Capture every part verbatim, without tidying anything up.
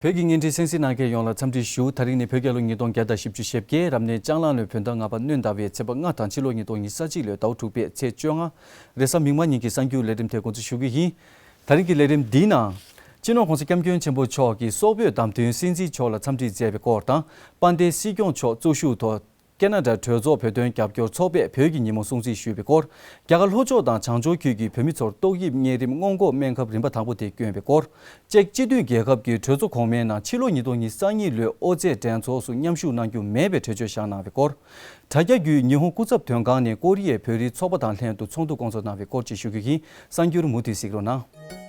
བོད་ཀྱི་བརྙན་འཕྲིན་གསན་གཟིགས་གནང་མཁན་ཡོངས་ལ་འཚམས་འདྲི་ཞུ། ད་རིང་ནི་བོད་རྒྱལ་ལོ་ཉིས་སྟོང་བརྒྱ་དང་བཞི་བཅུ་ཞེ་བརྒྱད། རབ་གནས་ལྕགས་གླང་ལོའི་བོད་ཟླ་ལྔ་པ་སྣྲོན་ཟླ་བའི་ཚེས་པ་ལྔ་དང་ཕྱི་ལོ་ཉིས་སྟོང་ཉི་ཤུ་རྩ་གཅིག་ལོའི་ཟླ་བ་དྲུག་པའི་ཚེས་བཅོ་ལྔ། རེས་གཟའ་མིག་དམར་ཉིན་གྱི་གསར་འགྱུར་ལས་རིམ་དེ་འགོ་འཛུགས་ཞུ་གི་ཡིན། ད་རིང་གི་ལས་རིམ་འདིའི་ནང་། སྤྱི་ནོར་༸གོང་ས་༸སྐྱབས་མགོན་ཆེན་པོ་མཆོག་གིས་སོག་པོའི་བདམས་ཐོན་སྲིད་འཛིན་མཆོག་ལ་འཚམས་འདྲི་མཛད་པའི་སྐོར་དང་། དཔལ་ལྡན་སྲིད་སྐྱོང་མཆོག་གཙོ་བཞུགས་ཐོག་ཁེ་ན་ཌ་གྲོས་ཚོགས་བོད་དོན་རྒྱབ་སྐྱོར་ཚོགས་པས་བོད་ཀྱི་ཉིན་མོ་སྲུང་བརྩི་ཞུས་པའི་སྐོར། རྒྱ་གར་ལྷོ་ཕྱོགས་དང་བྱང་ཕྱོགས་ཁུལ་གྱི་བོད་མི་ཚོར་ཏོག་དབྱིབས་གཉན་རིམས་སྔོན་འགོག་སྨན་ཁབ་རིམ་པ་དང་པོ་དེ་བསྐྱོན་པའི་སྐོར། ཅེཀ་སྤྱི་མཐུན་རྒྱལ་ཁབ་ཀྱི་གྲོས་ཚོགས་གོང་མའི་ནང་ཕྱི་ལོ་ཉིས་སྟོང་ཉི་ཤུ་རྩ་གཉིས་ལོའི་ཨོ་རྩེད་འགྲན་ཚོགས་སུ་མཉམ་ཞུགས་གནང་རྒྱུ་མེད་པའི་གྲོས་ཆོད་བཞག་གནང་བའི་སྐོར། དྲ་རྒྱ་བརྒྱུད་ཉི་ཧོང་སྐུ་ཚབ་དོན་ཁང་ནས་ཀོ་རི་ཡའི་བོད་རིགས་ཚོགས་པ་དང་ལྷན་དུ་ཚོགས་འདུ་སྐོང་ཚོགས་གནང་བའི་སྐོར་བཅས་ཞུ་རྒྱུ་ཡིན། གསར་འགྱུར་མུ་མཐུད་གཟིགས་རོགས་གནང་།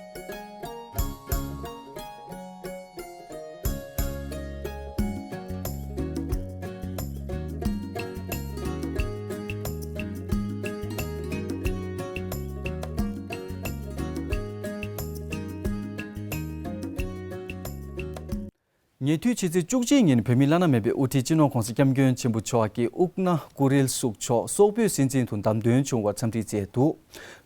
ཉེ་དུས་ཕྱི་ཚེས་བཅུ་གཅིག་ཉིན་བོད་མིའི་བླ་ན་མེད་པའི་དབུ་ཁྲིད་སྤྱི་ནོར་༸གོང་ས་༸སྐྱབས་མགོན་ཆེན་པོ་མཆོག་གིས་ཨུ་ཀ་ན་ཀུ་རེལ་སུག་མཆོག་སོག་པོའི་སྲིད་འཛིན་དུ་བདམས་ཐོན་བྱུང་བར་འཚམས་འདྲི་མཛད་འདུག།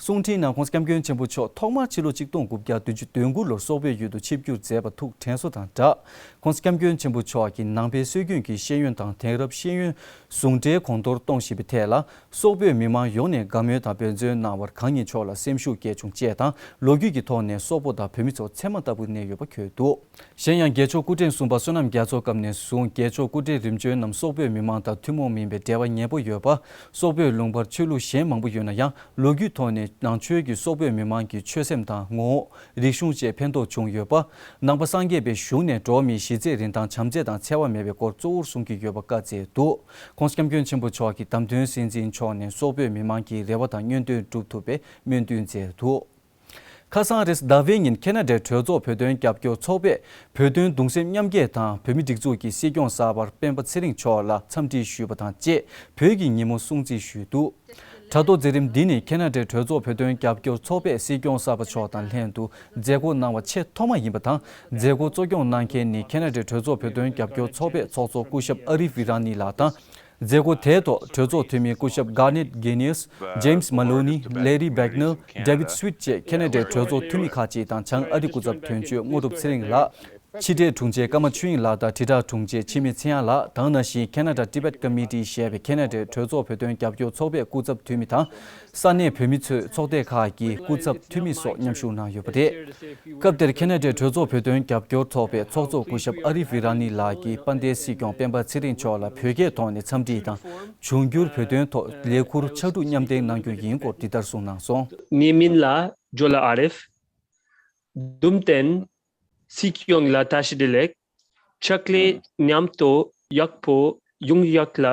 གསུང་འཕྲིན་ནང་༸གོང་ས་༸སྐྱབས་མགོན་ཆེན་པོ་མཆོག་ཐོག་མར་ཕྱི་ལོ་ཆིག་སྟོང་དགུ་བརྒྱ་བདུན་ཅུ་དོན་དགུ་ལོར་སོག་པོའི་ཡུལ་དུ་ཆིབས་བསྒྱུར་མཛད་པ་ཐུགས་དྲན་གསོ་དང་སྦྲགས། ༸གོང་ས་༸སྐྱབས་མགོན་ཆེན་པོ་མཆོག་གིས་ནང་པའི་སྲོལ་རྒྱུན་གྱི་ཤེས་ཡོན་དང་དེང་རབས་ཤེས་ཡོན་ཟུང་འབྲེལ་གོང་མཐོར་གཏོང་བཞིན་པའི་ཐད་ལ། སོག་པོའི་མི་མང་ཡོངས་ནས་དགའ་མོས་དང་འབད་བརྩོན་གནང་བར་གང་ཉིད་མཆོག་ལ་སེམས་ཤུགས་སྐྱེད་བྱུང་ཅེས་དང་། ལོ་རྒྱུས་ཀྱི་ཐོག་ནས་སོག་པོ་དང་བོད་མི་ཚོ་ཚད་མ་ལྟ་བུར་གནས་ཡོད་པ་འཁོད་འདུག། གཞན་ཡང་རྒྱལ་མཆོག་སྐུ་ཕྲེང་གསུམ་པ་བསོད་ནམས་རྒྱ་མཚོ་སྐབས་ནས་བཟུང་རྒྱལ་མཆོག་སྐུ་ཕྲེང་རིམ་བྱོན་རྣམས་སོག་པོའི་མི་མང་དང་ཐུན་མོང་མིན་པའི་འབྲེལ་བ་ཉེ་པོ་ཡོད་པ། སོག་པོའི་ལུང་པར་ཆོས་ལུགས་གཞན་མང་པོ་ཡོད་ན་ཡང་། ལོ་རྒྱུས་ཐོག་ནས་ནང་ཆོས་ཀྱིས་སོག་པོའི་མི་མང་གི་ཆོས་སེམས་དང་ངོ་བོ། རིག་གཞུང་བཅས་ཕན་ཐོགས་བྱུང་ཡོད་པ། ནང་པ་སངས་རྒྱས་པའི་གཞུང་ནས་འགྲོ་བ་མིའི་གཞི་རྩའི་རིན་ཐང་བྱམས་བརྩེ་དང་འཚེ་བ་མེད་པའི་སྐོར་གཙོ་བོར་བཟུང་གི་ཡོད་པ་བཀའ་སྩལ་འདུག། ༸གོང་ས་༸སྐྱབས་མགོན་ཆེན་པོ་མཆོག་གིས་བདམས་ཐོན་སྲིད་འཛིན་མཆོག་ནས་སོག་པོའི་མི་མང་གི་རེ་བ་དང་སྨོན་འདུན་འགྲུབ་ཐུབ་པའི་སྨོན་འདུན་མཛད་འདུག། ཁ་སང་རེས་ཟླ་བའི་ཉིན་ཁེ་ན་ཌའི་གྲོས་ཚོགས་བོད་དོན་རྒྱབ་སྐྱོར་ཚོགས་པས་བོད་དོན་གདུང་སེམས་མཉམ་སྐྱེད་དང་བོད་མིའི་སྒྲིག་འཛུགས་ཀྱི་སྲིད་སྐྱོང་གསར་པ་སྤེན་པ་ཚེ་རིང་མཆོག་ལ་འཚམས་འདྲི་ཞུས་པ་དང་བཅས་བོད་ཀྱི་ཉིན་མོ་སྲུང་བརྩི་ཞུས་འདུག། དྲ་ཐོག་མཛད་རིམ་འདི་ནི་ཁེ་ན་ཌའི་གྲོས་ཚོགས་བོད་དོན་རྒྱབ་སྐྱོར་ཚོགས་པས་སྲིད་སྐྱོང་གསར་པ་མཆོག་དང་ལྷན་དུ་མཛད་སྒོ་གནང་བ་ཆེས་ཐོག་མ་ཡིན་པ་དང་། མཛད་སྒོ་གཙོ་སྐྱོང་གནང་མཁན་ནི་ཁེ་ན་ཌའི་གྲོས་ཚོགས་བོད་དོན་རྒྱབ་སྐྱོར་ཚོགས་པའི་ཚོགས་གཙོ་སྐུ་ཞབས་ཨ་རིཕ་ཝི་ར་ནི་ལགས་དང་། མཛད་སྒོ་དེའི་ཐོག་གྲོས་ཚོགས་འཐུས་མི་སྐུ་ཞབས་Garnet Gainey's, James Maloney, Larry Bagnall, David Sweet བཅས་ཁེ་ན་ཌའི་གྲོས་ཚོགས་འཐུས་མི་ཁག་ཅིག་དང་། བྱང་ཨ་རི་སྐུ་ཚབ་དོན་གཅོད་དངོས་གྲུབ་ཚེ་རིང་ལགས། ཕྱི་དྲིལ་དྲུང་ཆེ་ཀརྨ་ཆོས་དབྱིངས་ལགས་དང་དྲིལ་བསྒྲགས་དྲུང་ཆེ་འཆི་མེད་ཚེ་དབྱངས་ལགས། དེ་ནང་བཞིན་Canada Tibet Committee ཞེས་པའི་ཁེ་ན་ཌའི་གྲོས་ཚོགས་བོད་དོན་རྒྱབ་སྐྱོར་ཚོགས་པའི་སྐུ་ཚབ་འཐུས་མི་དང་། ས་གནས་བོད་མི་ཚོས་ཚོགས་སྡེ་ཁག་གི་སྐུ་ཚབ་འཐུས་མི་སོགས་མཉམ་ཞུགས་གནང་ཡོད་པ་རེད། སྐབས་དེར་ཁེ་ན་ཌའི་གྲོས་ཚོགས་བོད་དོན་རྒྱབ་སྐྱོར་ཚོགས་པའི་ཚོགས་གཙོ་སྐུ་ཞབས་ཨ་རིཕ་ཝི་ར་ནི་ལགས་ཀྱིས་དཔལ་ལྡན་སྲིད་སྐྱོང་སྤེན་པ་ཚེ་རིང་མཆོག་ལ་བོད་སྐད་ཐོག་ནས་འཚམས་འདྲི་དང་། འབྱུང་འགྱུར་བོད་དོན་ཐོག་ལས་འཁུར་ཕྱར་གྲུ་མཉམ་འདེགས་གནང་རྒྱུ་ཡིན་སྐོར་འདི་ལྟར་གསུངས་གནང་སོང་། ངའི་མིང་ལ་ཇོ་ལ་ཨ་རིཕ། བདུན་ལྡན། སྲིད་སྐྱོང་ལ་བཀྲ་ཤིས་བདེ་ལེགས། ཕྱག་ལས་མཉམ་དུ་ཡག་པོ་ཡོང་ཡག་ལ་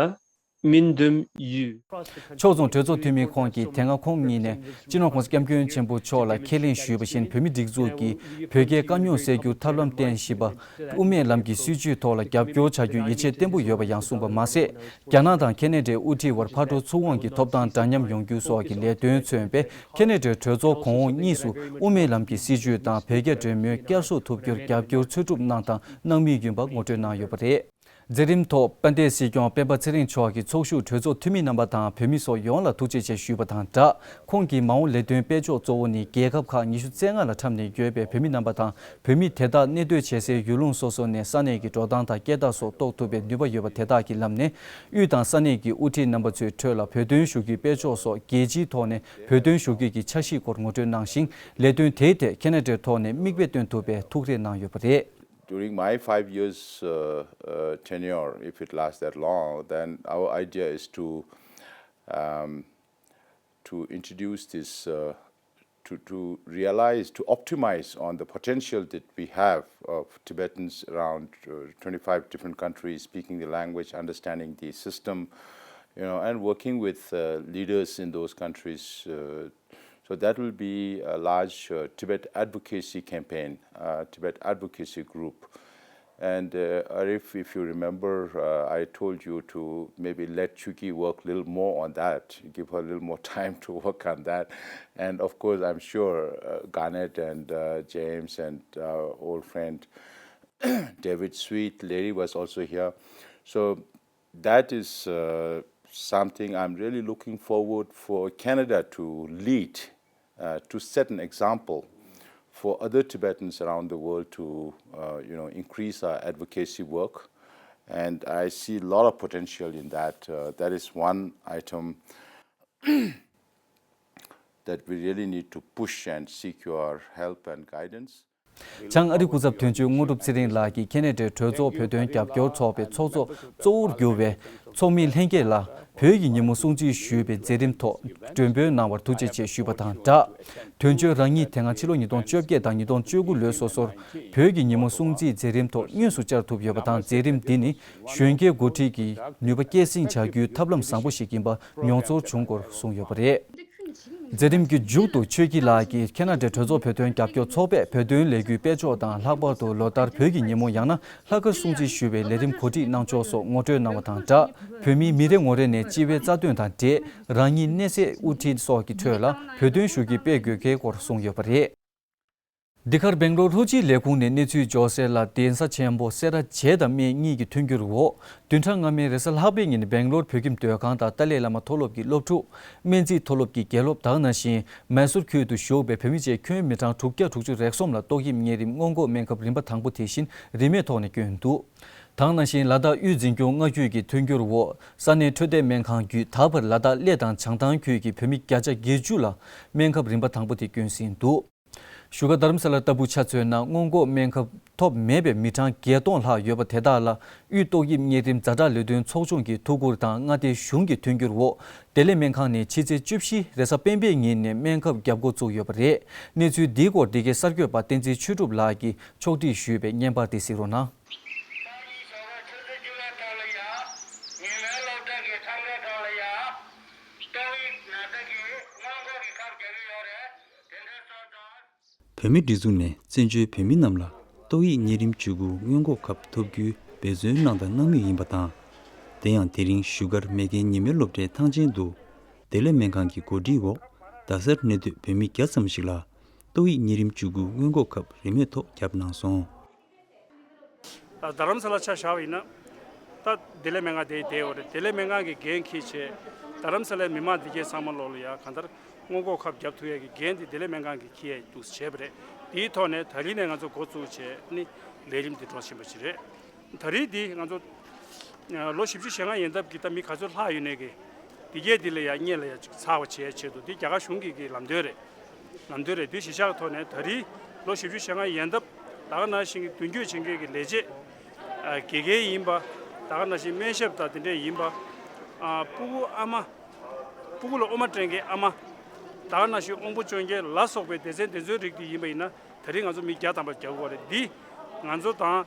སྨོན་འདུན་ཡོད། ཕྱོགས་མཚུངས་གྲོས་ཚོགས་འཐུས་མི་ཁོང་གིས་དེ་སྔ་ཁོང་གཉིས་ནས་སྤྱི་ནོར་༸གོང་ས་༸སྐྱབས་མགོན་ཆེན་པོ་མཆོག་ལ་ཁས་ལེན་ཞུས་པ་བཞིན། བོད་མིའི་སྒྲིག་འཛུགས་ཀྱིས་བོད་རྒྱའི་དཀའ་རྙོག་སེལ་རྒྱུར་ཐབས་ལམ་བསྟེན་བཞིན་པ། དབུ་མའི་ལམ་གྱི་སྲིད་བྱུས་ཐོག་ལ་རྒྱབ་སྐྱོར་བྱ་རྒྱུའི་ཡིད་ཆེས་བརྟན་པོ་ཡོད་པ་ཡང་གསུངས་པ་མ་ཟད། རྒྱ་ནག་དང་ཁེ་ན་ཌའི་དབུ་ཁྲིད་དབར་ཕར་འགྲོ་ཚུར་འོང་གི་ཐོབ་ཐང་འདྲ་མཉམ་ཡོང་རྒྱུ་སོགས་ཀྱི་ལས་དོན་མཚོན་པའི་ཁེ་ན་ཌའི་གྲོས་ཚོགས་གོང་འོག་གཉིས་སུ་དབུ་མའི་ལམ་གྱི་སྲིད་བྱུས་དང་བོད་རྒྱ་གྲོས་མོལ་བསྐྱར་གསོ་ཐུབ་རྒྱུར་རྒྱབ་སྐྱོར་འཚོལ་སྒྲུབ་གནང་དང་གནང་མུས་ཡིན་པ་ངོ་སྤྲོད་གནང་ཡོད་པ་རེད། མཛད་རིམ་ཐོག་དཔལ་ལྡན་སྲིད་སྐྱོང་སྤེན་པ་ཚེ་རིང་མཆོག་གིས་ཚོགས་ཞུགས་གྲོས་ཚོགས་འཐུས་མི་རྣམ་པ་དང་བོད་མི་སོགས་ཡོངས་ལ་ཐུགས་རྗེ་ཆེ་ཞུས་པ་དང་སྦྲགས། ཁོང་གིས་མ་འོངས་ལས་དོན་སྤེལ་ཕྱོགས་གཙོ་བོ་ནི་རྒྱལ་ཁབ་ཁག་ཉི་ཤུ་རྩ་ལྔ་ལ་འཁྲབ་ནས་ཡོད་པའི་བོད་མི་རྣམ་པ་དང་། བོད་མི་དེ་དག་གནས་སྡོད་བྱེད་སའི་ཡུལ་ལུང་སོ་སོ་ནས་ས་གནས་ཀྱི་འགྲོ་སྟངས་དང་སྐད་བརྡ་སོགས་རྟོགས་ཐུབ་པའི་ནུས་པ་ཡོད་པ་དེ་དག་གི་ལམ་ནས། དབུས་དང་ས་གནས་ཀྱི་དབུ་ཁྲིད་རྣམ་པ་ཚོའི་ཁྲོད་ལ་བོད་དོན་ཞུ་སྐུལ་སྤེལ་ཕྱོགས་སོགས་རྒྱལ་སྤྱིའི་ཐོག་ནས་བོད་དོན་ཞུ་སྐུལ་གྱི་འཆར་གཞི་སྐོར་ངོ་སྤྲོད་གནང་ཞིང་། ལས་དོན་དེའི་ཐད་ཁེ་ན་ཌའི་ཐོག་ནས་མིག་དཔེ་སྟོན་ཐུབ་པའི་ཐུགས་རེ་གནང་ཡོད་པ་རེད། During my five years, uh, uh, tenure, if it lasts that long, then our idea is to, um, to introduce this, uh, to, to realize, to optimize on the potential that we have of Tibetans around, uh, twenty-five different countries, speaking the language, understanding the system, you know, and working with, uh, leaders in those countries. Uh, so that will be a large, uh, Tibet advocacy campaign, uh, Tibet advocacy group. And, uh, Arif, if you remember, uh, I told you to maybe let Chuki work a little more on that, give her a little more time to work on that. And of course, I'm sure, uh, Garnet and, uh, James and, uh, old friend David Sweet, Larry was also here. So that is, uh, something I'm really looking forward for Canada to lead, uh, to set an example for other Tibetans around the world to, uh, you know, increase our advocacy work. And I see a lot of potential in that. Uh, that is one item that we really need to push and seek your help and guidance. བྱང་ཨ་རི་སྐུ་ཚབ་དོན་གཅོད་དངོས་གྲུབ་ཚེ་རིང་ལགས་ཀྱིས་ཁེ་ན་ཌའི་གྲོས་ཚོགས་བོད་དོན་རྒྱབ་སྐྱོར་ཚོགས་པའི་ཚོགས་གཙོ་གཙོ་བོར་གྱུར་བའི་ཚོགས་མི་ལྷན་རྒྱས་ལ་བོད་ཀྱི་ཉིན་མོ་སྲུང་བརྩི་ཞུས་པའི་མཛད་རིམ་ཐོག་མགྲོན་འབོད་གནང་བར་ཐུགས་རྗེ་ཆེ་ཞུས་པ་དང་སྦྲགས། དོན་གཅོད་རང་ཉིད་དེ་སྔ་ཕྱི་ལོ་ཉིས་སྟོང་བཅོ་བརྒྱད་དང་ཉིས་སྟོང་བཅུ་དགུ་ལོའི་སོ་སོར་བོད་ཀྱི་ཉིན་མོ་སྲུང་བརྩིའི་མཛད་རིམ་ཐོག་དངོས་སུ་བཅར་ཐུབ་ཡོད་པ་དང་། མཛད་རིམ་འདི་ནི་གཞོན་སྐྱེས་འགོ་ཁྲིད་ཀྱི་ནུས་པ་སྐྱེད་སྲིང་བྱ་རྒྱུའི་ཐབས་ལམ་བཟང་པོ་ཞིག་ཡིན་པ་མྱོང་ཚོར་བྱུང་སྐོར་གསུངས་ཡོད་པ་རེད། མཛད་རིམ་གྱི་མཇུག་ཏུ་ཆོས་སྐྱིད་ལགས་ཀྱིས་ཁེ་ན་ཌའི་གྲོས་ཚོགས་བོད་དོན་རྒྱབ་སྐྱོར་ཚོགས་པས་བོད་དོན་ལས་འགུལ་སྤེལ་ཕྱོགས་དང་། ལྷག་པར་དུ་ལོ་ལྟར་བོད་ཀྱི་ཉིན་མོ་ཡང་ན་ལྷག་དཀར་སྲུང་བརྩི་ཞུ་བའི་ལས་རིམ་གོ་སྒྲིག་གནང་ཕྱོགས་སོགས་ངོ་སྤྲོད་གནང་བ་དང་སྦྲགས། བོད་མིའི་མི་རེ་ངོ་རེ་ནས་སྤྱི་པའི་རྩ་དོན་དང་འབྲེལ་རང་ཉིད་གནས་སའི་དབུ་ཁྲིད་སོགས་ཀྱི་ཁྲོད་ལ་བོད་དོན་ཞུ་སྐུལ་སྤེལ་དགོས་གལ་སྐོར་གསུངས་ཡོད་པ་རེད། འདི་གར་སྦེང་ལོར་ལྷོ་སྤྱིའི་ལས་ཁུངས་ནས་གནས་ཚུལ་འབྱོར་གསལ་ལ། གདན་ས་ཆེན་པོ་སེ་ར་བྱེས་དང་སྨད་གཉིས་ཀྱི་མཐུན་འགྱུར་འོག་བདུན་ཕྲག་སྔ་མའི་རེས་གཟའ་ལྷག་པའི་ཉིན་སྦེང་ལོར་བོད་ཁྱིམ་སྡོད་ཁང་དང་ཏཱ་ལའི་བླ་མ་མཐོ་སློབ་ཀྱི་སློབ་ཕྲུག་སྨན་རྩིས་མཐོ་སློབ་ཀྱི་དགེ་སློབ་དག་ནང་བཞིན་མའི་སོར་ཁུལ་དུ་བཞུགས་པའི་བོད་མི་བཅས་ཁྱོན་མི་གྲངས་དྲུག་བརྒྱ་དྲུག་ཅུ་རེ་གསུམ་ལ་ཏོག་དབྱིབས་གཉན་རིམས་སྔོན་འགོག་སྨན་ཁབ་རིམ་པ་དང་པོ་དེ་བཞིན་རིན་མེད་ཐོག་ནས་བསྐྱོན་འདུག་དེ་ནང་བཞིན་ལ་དྭགས་དབུས་འཛིན་སྐྱོང་མངའ་ཁུལ་གྱི་མཐུན་འགྱུར་འོག་ས་གནས་འཕྲོད་བསྟེན་སྨན་ཁང་བརྒྱུད་ད་བར་ལ་དྭགས་གླེ་དང་བྱང་ཐང་ཁུལ་གྱི་བོད་མི་བརྒྱ་ཆ་བརྒྱད་ཅུ་ལ་སྨན་ཁབ་རིམ་པ་དང་པོ་དེ་བསྐྱོན་ཟིན་འདུག་བཞུགས་སྒར་རྡ་རམ་ས་ལར་ལྟ་བུ་ཆ་མཚོན་ན། སྔོན་འགོག་སྨན་ཁབ་ཐོབ་མེད་པའི་མི་གྲངས་བརྒྱད་སྟོང་ལྷག་ཡོད་པ་དེ་དག་ལ་དབུས་ཏོག་དབྱིབས་གཉན་རིམས་ཛ་དྲག་ལས་དོན་ཚོགས་ཆུང་གི་ཐུགས་ཁུར་དང་མངའ་སྡེའི་གཞུང་གི་མཐུན་འགྱུར་འོག་བདེ་ལེགས་སྨན་ཁང་ནས་ཕྱི་ཚེས་བཅུ་བཞི་རེས་གཟའ་སྤེན་པའི་ཉིན་ནས་སྨན་ཁབ་བརྒྱབ་འགོ་བཙུགས་ཡོད་པ་རེད། གནས་ཚུལ་འདིའི་སྐོར་འདི་གའི་གསར་འགོད་པ་བསྟན་འཛིན་ཆོས་གྲུབ་ལགས་ཀྱིས་ཕྱོགས་སྒྲིག་ཞུས་པའི་བརྙན་པར་དེ་གཟིགས་རོགས་གནང་། བོད་མིའི་སྒྲིག་འཛུགས་ནས་བཙན་བྱོལ་བོད་མི་རྣམས་ལ་ཏོག་དབྱིབས་གཉན་རིམས་བཅུ་དགུ་སྔོན་འགོག་ཁབ་ཐོབ་རྒྱུའི་འབད་བརྩོན་གནང་དང་གནང་མུས་ཡིན་པ་དང་། དེ་ཡང་དེ་རིང་བཞུགས་སྒར་མེས་རྒྱལ་ཉི་མའི་སློབ་གྲྭའི་ཐང་ཆེན་དུ་བདེ་ལེགས་སྨན་ཁང་གི་གོ་སྒྲིག་འོག་རྡ་སར་གནས་སྡོད་བོད་མི་བརྒྱ་ཙམ་ཞིག་ལ་ཏོག་དབྱིབས་གཉན་རིམས་བཅུ་དགུ་སྔོན་འགོག་ཁབ་རིན་མེད་ཐོག་བརྒྱབ་གནང་སོང་། རྡ་རམ་ས་ལ་ཆ་བཞག་པ་ཡིན་ན། ད་བདེ་ལེགས་སྨན་ཁང་དེ་བསྡད་ཡོད་རེད། བདེ་ལེགས་སྨན་ཁང་གི་འགན་འཁྱེར་བྱས། རྡ་རམ་ས་ལའི་མི་མང་འདི་གའི་ཚང་མ་ལོག་ལ་ཡ་གང་ལྟར་སྔོན་འགོག་ཁབ་བརྒྱབ་ཐུབ་ཡས་ཀྱི་འགན་དེ་བདེ་ལེགས་སྨན་ཁང་གིས་འཁྱེར་ཡས་འདུག་བྱས་པ་རེད། དེའི་ཐོག་ནས་ད་རིང་ནས་ང་ཚོ་འགོ་བཙུགས་བྱས་ནི་ལས་རིམ་འདི་འགྲོ་བཞིན་པ་ཞིག་རེད། ད་རེས་འདི་ང་ཚོ་ལོ་བཞི་བཅུ་ཞེ་ལྔ་ཡན་འདབ་ཀྱི་ད་མི་ག་ཚོད་ལྷག་ཡོད་ནས་ཀྱི་འདི་གས་འདི་ལ་ཡ་སྔོན་ལ་ཡ་ཅིག་ཚར་བ་བྱེད་ཡ་ཆེད་དུ་འདི་རྒྱ་གར་གཞུང་གི་གི་ལམ་སྟོན་རེད། ལམ་སྟོན་རེད། འདི་གཞི་བཞག་ཐོག་ནས་ད་རེས་ལོ་བཞི་བཅུ་ཞེ་ལྔ་ཡན་འདབ་ད་ག་ནང་བཞིན་གྱི་མདུན་སྐྱོད་བྱེད་མཁན་གྱི་ལས་བྱེད་དགེ་རྒན་ཡིན་པ། ད་ག་ནང་བཞིན་སྨན་ཞབས་དང་དེ་འདྲས་ཡིན་པ། ཨ་སྤུ་གུ་ཨ་མ། སྤུ་གུ་ལ་དབུ་མ་སྤྲད་མཁན་ཨ་མ། ད་ག་ནང་བཞིན་དབང་པོ་སྐྱོན་ཅན་ལ་སོགས་པའི་སྡེ་ཚན་དེ་ཚོའི་རིགས་དེ་ཡིན་པ་ཡིན་ན། ད་རེས་ང་ཚོ་མི་བརྒྱ་ཐམ་པ་རྒྱག་དགོས་རེད། འདི་ང་ཚོ་དང་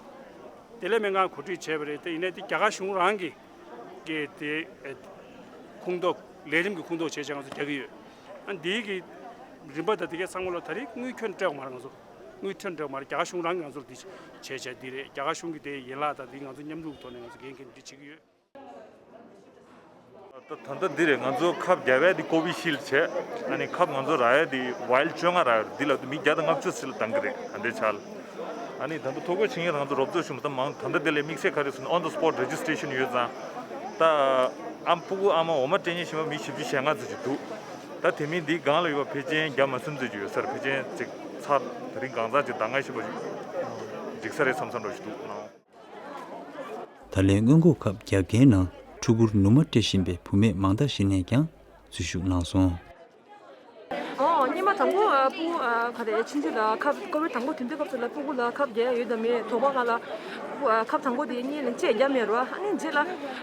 བདེ་ལེགས་སྨན་ཁང་གོ་སྒྲིག་བྱས་པ་རེད། དེ་ཡིན་ནའི་དེ་རྒྱ་གར་གཞུང་རང་གི་གི་དེ་ཨེ་ཁོངས་གཏོགས་ལས་རིམ་གྱི་ཁོངས་གཏོགས་བྱས་བྱས་ང་ཚོ་རྒྱག་གི་ཡོད། ཨ་འདིའི་གི་རིམ་པ་དང་དེ་གའི་ཚང་མ་ལ་ད་རེས་དངུལ་ཁྱོན་སྤྲད་དགོས་མ་རེད། ང་ཚོ་དངུལ་ཁྱོན་སྤྲད་དགོས་མ་རེད། རྒྱ་གར་གཞུང་རང་གིས་ང་ཚོར་འདི་བྱས་བྱས་འདི་རེད། རྒྱ་གར་གཞུང་གི་དེ་ཡན་ལག་དང་འདི་ང་ཚོ་མཉམ་རུབ་ཐོག་ནས་ང་ཚོ་འགན་འཁྱེར་ནས་འདི་བྱེད་ཀྱི་ཡོད། ད་ད་ལྟ་འདི་རེད། ང་ཚོ་ཁབ་བརྒྱབ་ཡས་འདི་ཀོ་བི་ཤིལ་བྱས། ཨ་ནི་ཁབ་ང་ཚོ་རག་ཡས་འདི་ཝའིལ་བཅོ་ལྔ་རག་ཡོད་རེད། འདི་ལ་མི་བརྒྱ་དང་ལྔ་བཅུ་ཙམ་ལ་བཏང་གི་རེད། ད་ལྟའི་ཆར་ལ། ཨ་ནི་ད་ལྟ་ཐོ་འགོད་བྱེད་མཁན་ལ་ང་ཚོ་རོབ་ཚོད་ཞུ་མ་ད་མང་། ད་ལྟ་འདི་ལ་དམིགས་བསལ་ག་རེ་ཟེར་ན་on the spot registration ཡོད་ཙང་། ད་ཨམ་སྤུ་གུ་ཨ་མ་འོ་མ་སྤྲད་མཁན་ཞིག་མ་མི་བཞི་བཅུ་ཞེ་ལྔ་ཙམ་ཅིག་འདུག་ད་དེ་མིན་འདི་སྒང་ལ་ཡོད་པ་ཕལ་ཆེར་བརྒྱ་མ་ཟིན་ཙམ་ཅིག་ཡོད་ས་རེད། ཕལ་ཆེར་ཅིག་ཚར། ད་རིང་གང་ཚང་ཅིག་ཟླ་ལྔ་བཞི་པ་ཅིག་འགྲིག་ས་རེད་བསམ་བསམ་འདྲ་ཞིག་འདུག་ནའང་། ད་ལན་སྔོན་འགོག་ཁབ་རྒྱག་མཁན་ནང་ཕྲུ་གུར་ནུ་མ་སྤྲད་བཞིན་པའི་བུད་མེད་མང་དག་ཞིག་ནས་ཀྱང་འཛུལ་ཞུགས་གནང་སོང་། ཨོ། སྔོན་མ་དང་པོ་ཨ་སྤུ་ཨ་ག་རེ་ཆུང་ཆུང་ལ་ཁབ་ཀོ་བིཌ་དང་པོ་དེ་འདྲའི་སྐབས་སུ་ལ་སྤུ་གུ་ལ་ཁབ་རྒྱག་ཡ་ཡོད་དམ་མེད་དོགས་པ་སྒང་ལ་སྤུ་ཨ་ཁབ་དང་པོ་དེ་སྔོན་ལ་ཅིག་རྒྱག་མེད་རེད་པ། ཨ་ནི་རྗེས་ལ་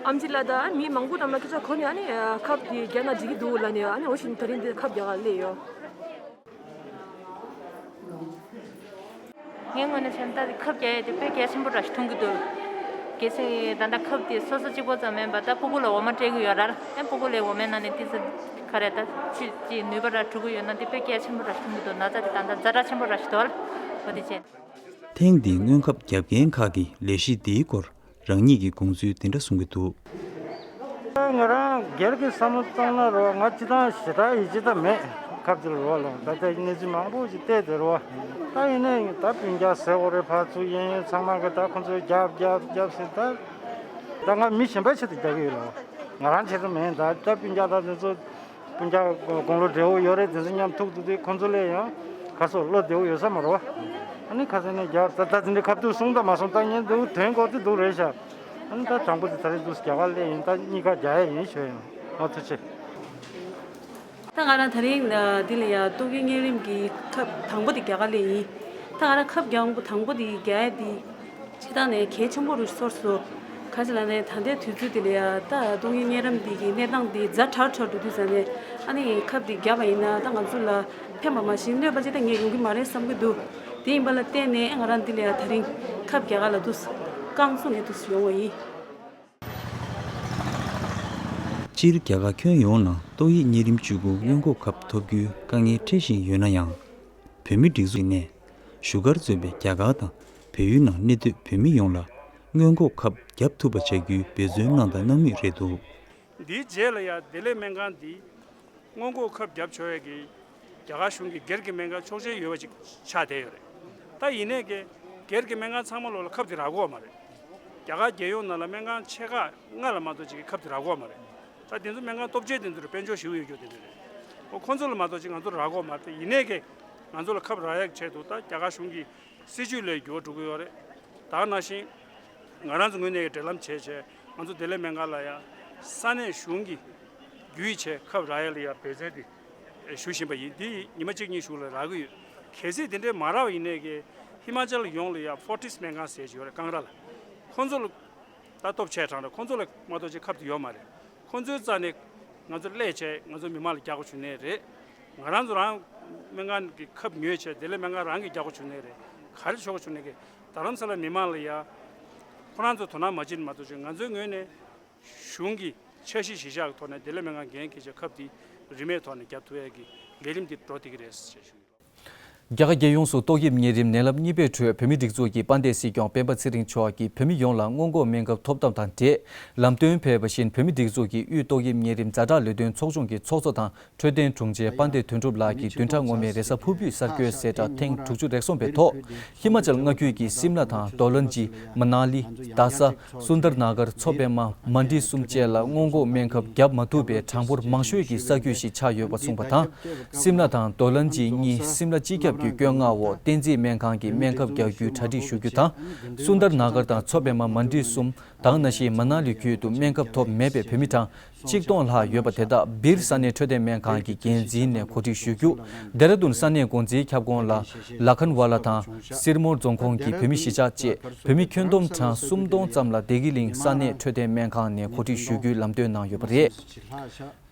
ཨེམ་ཆི་ལགས་དང་ཨ་མི་མང་པོ་རྣམས་ལ་སྐད་ཆ་གོ་ནས་ཨ་ནི་ཨ་ཁབ་དེ་རྒྱག་ན་འགྲིག་གི་འདུག་ལབ་ནས་ཨ་ནི་འོ་བཞིན་ད་རིང་འདིར་ཁབ་རྒྱག་ག་སླེབས་ཡོད། ངའི་ངོས་ནས་བྱས་ན་ད་ཁབ་རྒྱག་ཡས་དེ་དཔེ་གལ་ཆེན་པོ་འདྲ་ཞིག་མཐོང་གི་འདུག་གལ་སྲིད་ད་ལྟ་ཁབ་དེ་སོ་སོ་གཅིག་པོ་ཙམ་མིན་པ་ད་སྤུ་གུ་ལ་འོ་མ་སྤྲད་ཀྱི་ཡོད་ར། ཨེ་སྤུ་གུ་ལ་འོ་མའི་ནང་ནས་ཏོག་ཙམ་ག་རེ་ད་ཅིག་ཅིག་ནུས་པ་འདྲ་འགྲོ་གི་ཡོད་ན་དེ་དཔེ་གལ་ཆེན་པོ་འདྲ་ཞིག་མཐོང་གི་འདུག་ན་ཚ་དེ་ད་ལྟ་ཛ་དྲག་ཆེན་པོ་འདྲ་ཞིག་འདུག་ཨ། འོ་དེ་བྱས། ཐེངས་འདིའི་སྔོན་ཁབ་རྒྱབ་མཁན་ཁག་གིས་ལས་གཞི་འདིའི་སྐོར་རང་ཉིད་ཀྱི་དགོངས་ཚུལ་འདི་འདྲ་གསུང་གི་འདུག་ང་རང་སྒེར་གྱི་བསམ་བློ་བཏང་ན་རོ། ང་སྤྱིར་བཏང་ཞེ་དྲག་ཡིད་ཆེས་ད་མེད། ཁབ་དེ་ལ་རོ་ལ་ད་ལྟ་གནས་ཚུལ་མང་པོ་ཞིག་བལྟས་དེ་རོ། ད་ཡིན་ནའི་ད་སྤུན་ཀྱག་ཟེར་དགོས་རེད། ཕར་ཚུར་གཡས་གཡོན་ཚང་མ་གི་ད་ཁོ་ཚོས་རྒྱབ་རྒྱབ་རྒྱབ་ཟེར་ད། ད་ང་མི་གཞན་པའི་ཆེད་དུ་རྒྱག་གི་ཡོད་ལ། ང་རང་ཆེད་དུ་མིན། ད་ད་སྤུན་ཀྱག་ད་དེ་ཚོ་སྤུན་ཀྱག་དགུང་ལོ་བགྲེས་པོ་ཡོད་རེད། དེ་ཚོ་མཉམ་ཐུག་ཐུག་དུས་ཁོ་ཚོ་ལ་ཡང་ ཁ་སོ་བློ་བདེ་བོ་ཡོད་ས་མ་རེད་བ། ཨ་ནི་ཁ་སང་ནས་རྒྱ་ད་ད་འཛིན་གྲྭ་ཁ་ཐུག་གསུང་ད་མ་གསུང་ད་ངས་འདུག་དོན་གོ་ཚི་འདུག་རེད་ཤག་ཨ་ནི་ད་དྲང་པོ་དེ་ད་རེས་འདུག་རྒྱ་གར་སླེབས་ཡིན། ད་གཉིས་ཀ་རྒྱ་ཡ་ཡིན་ཞུ་ཡིན། ཨ་ཐུགས་རྗེ་ཆེ། ད་ང་རང་ད་རིང་འདི་ལ་ཡ་ཏོག་དབྱིབས་གཉན་རིམས་ཀྱི་ཁབ་དང་པོ་དེ་རྒྱ་གར་སླེབས་ཡིན། ད་ང་རང་ཁབ་རྒྱག་དང་པོ་དེ་རྒྱག་ཡ་དེ་སྤྱིར་བཏང་ནས་གལ་ཆེན་པོ་རུ་སོར་སོ་ག་ཅི་ལ་ནས་ད་ལྟའི་དུས་ཚོད་དེ་ལ་ཡ་ད་ཏོག་དབྱིབས་གཉན་རིམས་འདི་གི་གནས་སྟངས་འདི་ཛ་དྲག་དྲག་འགྲོ་དུས་ཙ་ནས་ཨ་ནི་ཁབ་དེ་བརྒྱབ་པ་ཡིན་ན་ད་ང་ཚོ་ལ་ཕན་པ་མ་གཞི་གནོད་པ་ཅི་ད་ངས་ཡོང་གི་མ་རེད་བསམ་གི་འདུག་དེ་ཡིན་པ་ལ་བརྟེན་ནས་ང་རང་འདི་ལ་ཡ་ད་རིང་ཁབ་རྒྱག་ག་ལ་འདུག་རྐང་བཙུགས་ནས་འདུག་ཡོང་བ་ཡིན། སྤྱིར་རྒྱ་གར་ཁྱོན་ཡོངས་ནང་ཏོག་དབྱིབས་གཉན་རིམས་བཅུ་དགུ་སྔོན་འགོག་ཁབ་ཐོབ་རྒྱུའི་དཀའ་ངལ་འཕྲད་བཞིན་ཡོད་ན་ཡང་། བོད་མིའི་སྒྲིག་འཛུགས་ནས་བཞུགས་སྒར་གཙོས་པའི་རྒྱ་གར་དང་བལ་ཡུལ་ནང་གནས་སྡོད་བོད་མི་ཡོངས་ལ་སྔོན་འགོག་ཁབ་བརྒྱབ་ཐུབ་པ་བྱ་རྒྱུའི་འབད་བརྩོན་གནང་དང་གནང་མུས་རེད་འདུག་འདིའི་རྗེས་ལ་ཡང་བདེ་ལེགས་སྨན་ཁང་འདིས་སྔོན་འགོག་ཁབ་བརྒྱབ་ཆོག་ཡས་ཀྱི་རྒྱ་གར་གཞུང་གི་སྒེར་གྱི་སྨན་ཁང་ཆོག་མཆན་ཡོད་པ་ཅིག་ཆགས་བསྡད་ཡོད་རེད། ད་ཡིན་ནའི་གི་སྒེར་གྱི་སྨན་ཁང་ཚང་མ་ལོག་ལ་ཁབ་དེ་རག་གི་ཡོད་མ་རེད། རྒྱ་གར་རྒྱལ་ཡོངས་ནང་ལ་སྨན་ཁང་ཆེ་ཁག་ལྔ་ལ་མ་གཏོགས་ཅིག་གི་ཁབ་དེ་རག་གི་ཡོད་མ་རེད། ད་དེ་ཚོ་སྨན་ཁང་སྟོབས་ཆེ་དེ་ཚོ་རེད། དཔལ་འབྱོར་ཞེ་པོ་ཡོད་རྒྱུ་དེ་འདྲ་རེད། ཨོ་ཁོང་ཚོ་ལ་མ་གཏོགས་ཅིག་ང་ཚོར་རག་གི་ཡོད་མ་རེད། ད་ཡིན་ནའི་གི་ང་ཚོ་ལ་ཁབ་རག་ཡག་ཆེད་དུ་ད་རྒྱ་གར་གཞུང་གི་སྲིད་ཇུས་ལ་འགྱུར་བ་འགྲོ་གི་ཡོད་རེད། ད་ག་ནང་བཞིན་ང་རང་ཚོ་ངོས་ནས་འབྲེལ་ལམ་བྱས་བྱས་ང་ཚོ་བདེ་ལེགས་སྨན་ཁང་ལ་ཡང་ས་གནས་གཞུང་གི་བརྒྱུད་བྱས་ཁབ་རག་ཡ་ལ་ཡང་འབད་བརྩོན་དེ་ཞུ་བཞིན་པ་ཡིན། འདི་ཉི་མ་གཅིག་གཉིས་གཞུག་ལ་རག་གི་ཡོད། གལ་སྲིད་དེ་འདྲའི་མ་རག་པ་ཡིན་ནའི་གི་ཧི་མ་ཅལ་ཡོངས་ལ་ཡང་ཕོར་ཊིས་སྨན་ཁང་ཟེར་གྱི་ཡོད་རེད། ཀང་ར་ལ། ཁོང་ཚོ་ལ་ད་སྟོབས་ཆེ་དྲགས་རེད། ཁོང་ཚོ་ལ་མ་གཏོགས་ཅིག་ཁབ་དེ་ཡོད་མ་རེད། ཁོང་ཚོའི་རྩ་ནས་ང་ཚོ་སླེབས་བྱས་ང་ཚོ་མི་མང་ལ་རྒྱག་དགོས་བྱུང་ནའི་རེད། ང་རང་ཚོ་རང་སྨན་ཁང་གི་ཁབ་ཉོས་བྱས་བདེ་ལེགས་སྨན་ཁང་རང་གིས་རྒྱག་དགོས་བྱུང་ནའི་རེད། ག་རེ་བྱེད་དགོས་བྱུང་ནའི་གི་རྡ་རམ་ས་ལ་མི་མང་ལ་ཡ་ཁོ་རང་ཚོ་དོ་སྣང་མ་བྱེད་མ་གཏོགས་ཅིག་ང་ཚོའི་ངོས་ནས་གཞུང་གི་འཆར་གཞི་གཞི་བཞག་གི་ཐོག་ནས་བདེ་ལེགས་སྨན་ཁང་འགན་འཁྱེར་བྱས་ཁབ་དེ་རིན་མེད་ཐོག་ནས་རྒྱབ་ཐུབ་ཡས་ཀྱི་ལས་རིམ་དེ་འགྲོ་བསྡད་ཀྱི་རེད་ཟེར་ཞུ་གི་ཡོད། རྒྱ་གར་རྒྱལ་ཡོངས་སུ་ཏོག་དབྱིབས་གཉན་རིམས་ནད་རླབས་གཉིས་པའི་ཁྲོད་བོད་མིའི་སྒྲིག་འཛུགས་ཀྱི་དཔལ་ལྡན་སྲིད་སྐྱོང་སྤེན་པ་ཚེ་རིང་མཆོག་གིས་བོད་མི་ཡོངས་ལ་སྔོན་འགོག་སྨན་ཁབ་ཐོབ་ཐབས་དང་འབྲེལ་ལམ་སྟོན་ཕེབས་པ་བཞིན། བོད་མིའི་སྒྲིག་འཛུགས་ཀྱི་དབུས་ཏོག་དབྱིབས་གཉན་རིམས་ཛ་དྲག་ལས་དོན་ཚོགས་ཆུང་གི་ཚོགས་གཙོ་དང་འཕྲོད་བསྟེན་དྲུང་ཆེ་དཔལ་ལྡན་དོན་གྲུབ་ལགས་ཀྱིས་བདུན་ཕྲག་སྔོན་མའི་རེས་གཟའ་ཕུར་བུའི་གསར་འགོད་གསལ་བསྒྲགས་ཐེངས་དྲུག་ཅུ་རེ་གསུམ་པའི་ཐོག་ཧི་མ་ཅལ་མངའ་ཁུལ་གྱི་སིམ་ལ་དང་རྡོ་ལན་ཇི། མ་ན་ལི། རྡ་ས། སུན་དར་ན་གར། མཚོ་པདྨ། མན་ཌི་གསུམ་བཅས་ལ་སྔོན་འགོག་སྨན་ཁབ་བརྒྱབ་མ་ཐུབ་པའི་གྲངས་འབོར་མང་ཤོས་ཀྱི་ས་ཁུལ་ཞིག་ཆགས་ཡོད་པ་གསུངས་པ་དང་། སིམ་ལ་དང་རྡོ་ལན་ཇི་གཉིས་སིམ་ལ་སྤྱི་ཁྱབ་ཀྱི་བཀོད་མངགས་འོག་བསྟན་འཛིན་སྨན་ཁང་གི་སྨན་ཁབ་རྒྱག་རྒྱུའི་གྲ་སྒྲིག་ཞུ་རྒྱུ་དང་། སུན་དར་ན་གར་དང་མཚོ་པདྨ། མན་ཌི་གསུམ་དང་ནང་བཞིན་མ་ན་ལི་ཁུལ་དུ་སྨན་ཁབ་ཐོབ་མེད་པའི་བོད་མི་གྲངས་གཅིག་སྟོང་ལྷག་ཡོད་པ་དེ་དག་སྦིར་ས་གནས་འཕྲོད་བསྟེན་སྨན་ཁང་གི་འགན་འཛིན་ནས་གོ་སྒྲིག་ཞུ་རྒྱུ། ལྡེ་ར་ལྡུན་ས་གནས་འགོ་འཛིན་ཁྱབ་ཁོངས་ལ་ལ་ཁན་ཝ་ལ་དང་སིར་མོར་རྫོང་ཁོངས་ཀྱི་བོད་མི་གཞིས་ཆགས་བཅས་བོད་མི་ཁྱོན་བསྡོམས་གྲངས་སུམ་སྟོང་ཙམ་ལ་བདེ་སྐྱིད་གླིང་ས་གནས་འཕྲོད་བསྟེན་སྨན་ཁང་ནས་གོ་སྒྲིག་ཞུ་རྒྱུའི་ལམ་སྟོན་གནང་ཡོད་པ་རེད།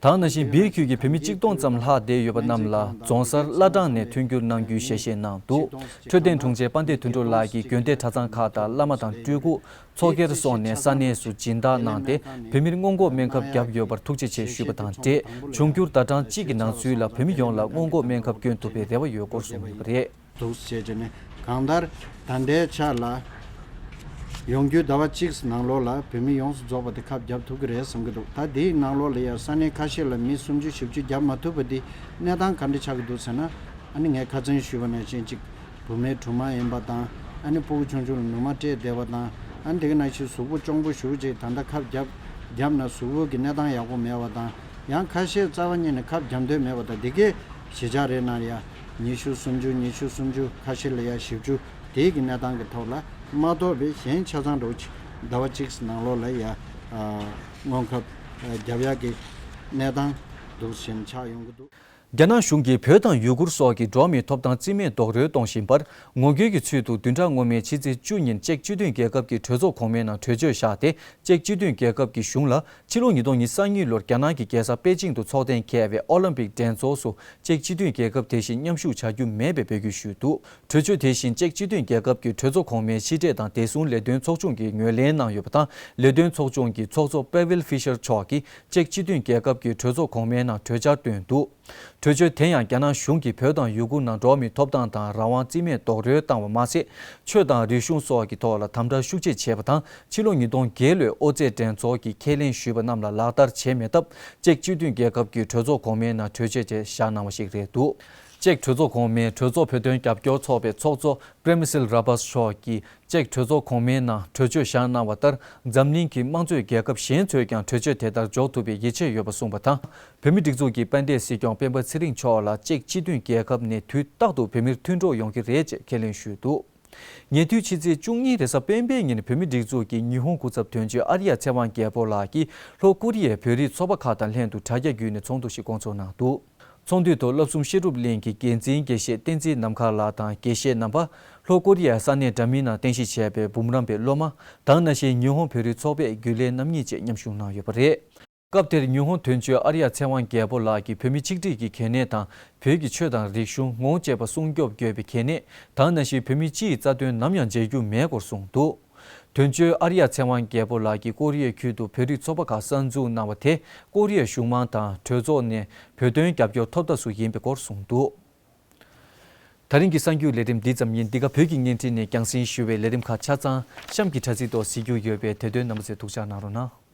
དེ་ནང་བཞིན་སྦིར་ཁུལ་གྱི་བོད་མི་གཅིག་སྟོང་ཙམ་ལྷག་བསྡད་ཡོད་པ་རྣམས་ལ་རྫོང་སར་བླ་བྲང་ནས་མཐུན་འགྱུར་གནང་རྒྱུའི་ཞལ་བཞེས་གནང་འདུག་འཕྲོད་བསྟེན་དྲུང་ཆེ་དཔལ་ལྡན་དོན་གྲུབ་ལགས་ཀྱིས་དགོན་སྡེ་གྲྭ་ཚང་ཁག་དང་བླ་མ་དང་སྤྲུལ་སྐུ། ཚོགས་སྒེར་སོགས་ནས་ས་གནས་སུ་སྦྱིན་བདག་གནང་སྟེ་བོད་མིར་སྔོན་འགོག་སྨན་ཁབ་བརྒྱབ་ཡོད་པར་ཐུགས་རྗེ་ཆེ་ཞུས་པ་དང་འབྲེལ། འབྱུང་འགྱུར་ཟླ་གྲངས་གཅིག་གི་ནང་ཚུད་ལ་བོད་མི་ཡོངས་ལ་སྔོན་འགོག་སྨན་ཁབ་སྐྱོན་ཐུབ་པའི་རེ་བ་ཡོད་སྐོར་གསུངས་ཡོད་པ་རེད། འདུག་ཟེར་བྱས་ནས་གང་ལྟར་ད་ལྟའི་ཆ་ལ་ཡོང་རྒྱུའི་ཟླ་བ་གཅིག་ནང་ལོགས་ལ་བོད་མི་ཡོངས་སུ་རྫོགས་པ་དེ་ཁབ་བརྒྱབ་ཐུབ་ཀྱི་རེད་བསམ་གྱི་འདུག་ད་དེའི་ནང་ལོགས་ལ་ཡང་ས་གནས་ཁ་ཤས་ལ་མི་སུམ་ཅུ་བཞི་བཅུ་བརྒྱབ་མ་ཐུབ་པ་འདི་གནས་སྟངས་ག་འདྲ་ཆགས་ཀྱི་འདུག་ཟེར་ན། ཨ་ནི་ངས་ཁ་སང་ཞུས་པ་ནང་བཞིན་ཅིག་བུད་མེད་དྲུག་མ་ཡིན་པ་དང་། ཨ་ནི་སྤུ་གུ་ཆུང་ཆུང་ལ་ནུ་མ་སྤྲད་བསྡད་པ་དང་། ཨ་ནི་དེ་ག་ནང་བཞིན་གཟུགས་པོ་གཅོང་པོ་ཞེ་པོ་ཅིག་ད་ལྟ་ཁབ་བརྒྱབ་བརྒྱབ་ན་གཟུགས་པོ་གི་གནས་སྟངས་ཡག་པོ་མེད་པ་དང་། ཡང་ཁ་ཤས་རྩ་བ་ཉིད་ནས་ཁབ་བརྒྱབ་འདོད་མེད་པ་དང་། འདི་གའི་གཞིས་ཆགས་རེ་ནང་ཡ་ཉི་ཤུ་སུམ་ཅུ་ཉི་ཤུ་སུམ་ཅུ་ཁ་ཤས་ལ་ཡ་བཞི་བཅུ་དེའི་གི་གནས་སྟངས་ཀྱི་ཐོག་ལ་མ་གཏོགས་པའི་གཞན་ཆ་ཚང་འདྲ་བོ་ཅིག་ཟླ་བ་གཅིག་ནང་ལོགས་ལ་ཡ་ཨ་སྔོན་ཁབ་ཨ་བརྒྱབ་ཡག་གི་གནས་སྟངས་འདུག་བཞིན་ཆགས་ཡོང་གི་འདུག་རྒྱ་ནག་གཞུང་གིས་བོད་དང་ཡུ་གུར་སོགས་ཀྱི་འགྲོ་བ་མིའི་ཐོབ་ཐང་རྩིས་མེད་རྡོག་རོལ་གཏོང་བཞིན་པར་ངོ་རྒོལ་གྱི་ཚུལ་དུ་བདུན་ཕྲག་སྔོན་མའི་ཕྱི་ཚེས་བཅུ་ཉིན་ཅེཀ་སྤྱི་མཐུན་རྒྱལ་ཁབ་ཀྱི་གྲོས་ཚོགས་གོང་མའི་ནང་གྲོས་ཆོད་བཞག་སྟེ། ཅེཀ་སྤྱི་མཐུན་རྒྱལ་ཁབ་ཀྱི་གཞུང་ལ་ཕྱི་ལོ་ཉིས་སྟོང་ཉི་ཤུ་རྩ་གཉིས་ལོར་རྒྱ་ནག་གི་རྒྱལ་ས་པེ་ཅིང་དུ་འཚོགས་གཏན་འཁེལ་བའི་ཨོ་ལིམ་པིག་འགྲན་ཚོགས་སུ་ཅེཀ་སྤྱི་མཐུན་རྒྱལ་ཁབ་དེ་བཞིན་མཉམ་ཞུགས་བྱ་རྒྱུ་མེད་པའི་འབོད་སྐུལ་ཞུས་འདུག་གྲོས་ཆོད་དེ་བཞིན་ཅེཀ་སྤྱི་མཐུན་རྒྱལ་ཁབ་ཀྱི་གྲོས་ཚོགས་གོང་མའི་སྤྱི་གྲོས་དང་བདེ་སྲུང་ལས་དོན་ཚོགས་ཆུང་གིས་ངོས་ལེན་གནང་ཡོད་པ་དང་། ལས་དོན་ཚོགས་ཆུང་གི་ཚོགས་གཙོ་པེ་ཝིལ་ཧྥི་ཤར་མཆོག་གིས་ཅེཀ་སྤྱི་མཐུན་རྒྱལ་ཁབ་ཀྱི་གྲོས་ཚོགས་གོང་མའི་ནང་གྲོས་འཆར་བཏོན་འདུག་གྲོས་ཆོད་དེ་ཡང་རྒྱ་ནག་གཞུང་གིས་བོད་དང་ཡུ་གུར་ནང་འགྲོ་བ་མིའི་ཐོབ་ཐང་དང་རང་དབང་རྩིས་མེད་རྡོག་རོལ་བཏང་བ་མ་ཟད། ཆོས་དང་རིག་གཞུང་སོགས་ཀྱི་ཐོག་ལ་དམ་དྲག་ཤུགས་ཆེ་བྱས་པ་དང་། ཕྱི་ལོ་ཉིས་སྟོང་བརྒྱད་ལོའི་ཨོ་རྩེད་འགྲན་ཚོགས་ཀྱི་ཁས་ལེན་ཞུས་པ་རྣམས་ལ་ལག་བསྟར་བྱས་མེད་སྟབས། ཅེཀ་སྤྱི་མཐུན་རྒྱལ་ཁབ་ཀྱི་གྲོས་ཚོགས་གོང་མའི་ནང་གྲོས་ཆོད་དེ་བཞག་གནང་བ་ཞིག་རེད་འདུག་ཅེཀ་གྲོས་ཚོགས་གོང་མའི་གྲོས་ཚོགས་བོད་དོན་རྒྱབ་སྐྱོར་ཚོགས་པའི་ཚོགས་གཙོ་པྲེ་མི་སིལ་ར་བཱས་མཆོག་གིས་ཅེཀ་གྲོས་ཚོགས་གོང་མའི་ནང་གྲོས་ཆོད་བཞག་གནང་བ་ལྟར། འཛམ་གླིང་གི་དམངས་གཙོའི་རྒྱལ་ཁབ་གཞན་ཚོས་ཀྱང་གྲོས་ཆོད་དེ་ལྟར་འཇོག་ཐུབ་པའི་ཡིད་ཆེས་ཡོད་པ་གསུངས་པ་དང་། བོད་མིའི་སྒྲིག་འཛུགས་ཀྱི་དཔལ་ལྡན་སྲིད་སྐྱོང་སྤེན་པ་ཚེ་རིང་མཆོག་ལ་ཅེཀ་སྤྱི་མཐུན་རྒྱལ་ཁབ་ནས་དུས་རྟག་ཏུ་བོད་མིར་མཐུན་གྲོགས་ཡོང་གི་རེད་ཅེས་ཁས་ལེན་ཞུས་འདུག། ཉེ་དུས་ཕྱི་ཚེས་བཅུ་གཉིས་རེས་གཟའ་སྤེན་པའི་ཉིན། བོད་མིའི་སྒྲིག་འཛུགས་ཀྱི་ཉི་ཧོང་སྐུ་ཚབ་དོན་གཅོད་ཨར་ཡ་ཚེ་དབང་རྒྱལ་པོ་ལགས་ཀྱིས་ལྷོ་ཀོ་རི་ཡའི་བོད་རིགས་ཚོགས་པ་ཁག་དང་ལྷན་དུ་དྲ་རྒྱ་བརྒྱུད་ནས་ཚོགས་འདུ་ཞིག་བསྐོང་ཚོགས་གནང་འདུག། ཚོགས་འདུའི་ཐོག་བསླབ་གསུམ་བཤད་སྒྲུབ་གླིང་གི་འགན་འཛིན་དགེ་བཤེས་བསྟན་འཛིན་ནམ་མཁའ་ལགས་དང་། དགེ་བཤེས་རྣམ་པ་ལྷོ་ཀོ་རི་ཡའི་ས་གནས་འདྲ་མིན་ནང་རྟེན་གཞི་བྱས་པའི་འབུམ་རམས་པའི་སློབ་མ་དང་། ན་གཞོན་ཉི་ཧོང་བོད་རིགས་ཚོགས་པའི་རྒྱུན་ལས་རྣམ་གཉིས་བཅས་མཉམ་ཞུགས་གནང་ཡོད་པ་རེད། སྐབས་དེར་ཉི་ཧོང་དོན་གཅོད་ཨར་ཡ་ཚེ་དབང་རྒྱལ་པོ་ལགས་ཀྱིས་བོད་མི་ཆིག་སྒྲིལ་གྱི་གལ་གནད་དང་། བོད་ཀྱི་ཆོས་དང་རིག་གཞུང་ངོ་བོ་བཅས་པ་སྲུང་སྐྱོབ་དགོས་པའི་གལ་གནད་དང་། ན་གཞོན་བོད་མི་སྤྱི་ཡི་རྩ་དོན་ནམ་ཡང་བརྗེད་རྒྱུ་མེད་སྐོར་གསུངས་འདུག། དོན་གཅོད་ཨར་ཡ་ཚེ་དབང་རྒྱལ་པོ་ལགས་ཀྱིས་ཀོ་རི་ཡའི་ཁུལ་དུ་བོད་རིགས་ཚོགས་པ་ཁག་གསར་འཛུགས་གནང་བ་དེ་ཀོ་རི་ཡའི་གཞུང་མང་དང་གྲོས་ཚོགས་ནས་བོད་དོན་རྒྱབ་སྐྱོར་ཐོབ་ཐབས་སུ་ཡིན་པའི་སྐོར་གསུངས་འདུག། ད་རིང་གི་གསར་འགྱུར་ལས་རིམ་འདི་ཙམ་ཡིན། འདི་ག་བོད་ཀྱི་བརྙན་འཕྲིན་ནས་རྒྱང་སྲིང་ཞུ་བའི་ལས་རིམ་ཁག་ཆ་ཚང་གཤམ་གྱི་དྲ་ཚིགས་ཐོག་གཟིགས་རྒྱུ་ཡོད་པས། དེ་དོན་རྣམ་པ་ཚོས་ཐུགས་འཇགས་གནང་རོགས་གནང་།